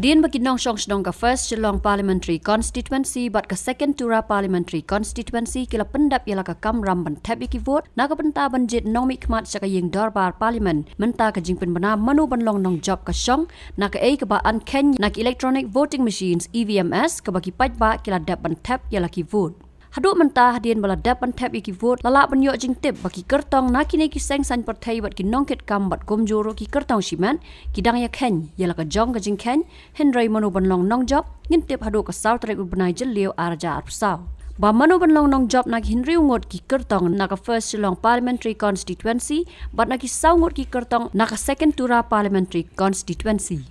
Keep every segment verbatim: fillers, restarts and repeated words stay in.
Hadien ba ki nongshong shnong ka First Shillong Parliamentary Constituency bad ka Second Tura Parliamentary Constituency ki la pyndep ïa la ka kamram ban thep ïa ki vote na ka bynta ban jied nongmihkhmat sha ka ïing dorbar Parliament, mynta ka jingpynbna mano ban long nongjop ka shong na kaei kaba an kheiñ na ki electronic voting machines, E V M S, kaba ki paidbah ki la dep ban thep ïa la ki vote. Haduh mynta, hadien ba la dep ban thep ïa ki vote, la lah ban ïoh jingtip ba ki kyrtong na kine ki seng saiñ pyrthei bad ki nongkitkam bad kumjuh ruh ki kyrtong shimet ki dang ïa kheiñ ïa la ka jong ka jingkheiñ. Hynrei mano ban long nongjop ngin tip haduh ka saw tarik u bnai Jylliew ar hajar arphew saw. Ba mano ban long nongjop na ki hynriew ngut ki kyrtong na ka First Shillong Parliamentary Constituency bad na ki saw ngut ki kyrtong na ka Second Tura Parliamentary Constituency.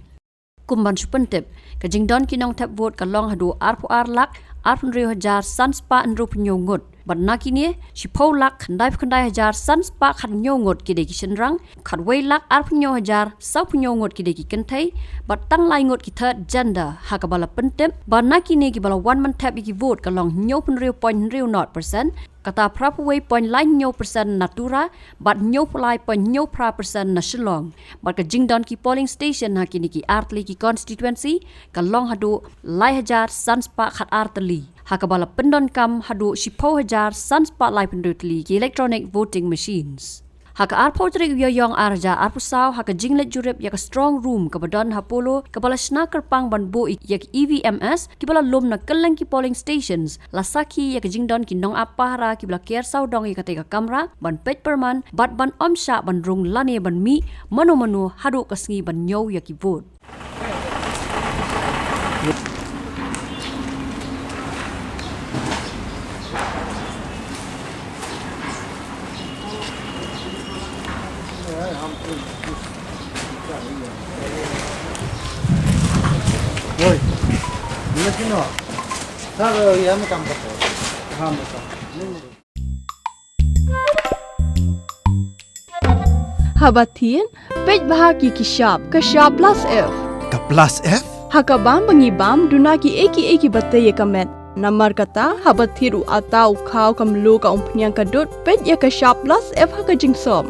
Kum ban shu pyntip, ka jingdon ki nongthep vote ka long haduh arphew ar lak arphew hynriew hajar san spah hynriewphew hynñiew ngut. Bad na kine, shiphew lak khyndaiphew khyndai hajar san spah khathynñiew ngut ki dei ki shynrang, khatwei lak arphew hynñiew hajar sawphew hynñiew ngut ki dei ki kynthei, bad tang lai ngut ki third gender, ha kaba la pyntip ba na kine kiba la wan ban thep ïa ki vote ka long hynñiewphew hynriew point hynriew nought percent, kata phraphew wei point lai hynñiew percent na Tura, bad hynñiewphew lai point hynñiew phra percent na Shillong. Bad ka jingdon ki polling station ha kine ki artylli ki constituency ka long haduh lai hajar san spah khatar tylli, ha kaba la pyndonkam haduh shiphew hajar san spah laiphew hynriew tylli ki electronic voting machines. Ha ka arphew tarik u Ïaïong ar hajar arphew saw, ha ka jingleit jurip ïa ka strong room kaba don ha Polo, kaba la shna kyrpang ban buh ïa ki E V M S kiba la lum na kylleng ki polling stations, la sakhi ïa ka jingdon ki nongap pahara kiba la ker sawdong ïa katei ka kamra ban peit pyrman bad ban ym shah ban rung lane ban mih mano mano haduh ka sngi ban ñiew ïa ki vote. Oi, ini sini, Wak. Sir, eh, ya, macam apa? Ha, macam. Ini, ini. Haba thied, peit bha ïa ki shap, ka shap plus F. Ka plus F? Ha ka bam ba ngi bam, duna kiei kiei kiba tei ïa ka met. Namar kata, haba thied u atta, u khaw, ka mluh, ka umphniang, ka dud, peit ïa ka shap plus F ha ka jingsop.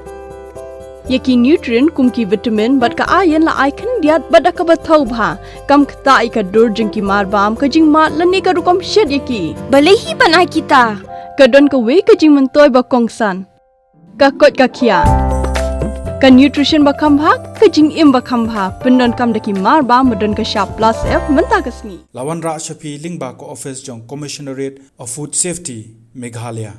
Ïa ki nutrient kum ki vitamin bad ka iron la ai khyndiat bad da kaba thaw bha. Kam ktah ïa ka dur jong ki marbam, ka jingmad lane ka rukom shet ïa ki. Balei hi ban ai kita? Ka don kawei ka jingmyntoi ba kongsan. Ka koit ka khiah. Ka nutrition ba kham bha, ka jingim ba kham bha. Pyndonkam da ki marbam ba don ka shap plus F mynta ka sngi. La wanrah sha phi lyngba ka office jong Commissionerate of Food Safety, Meghalaya.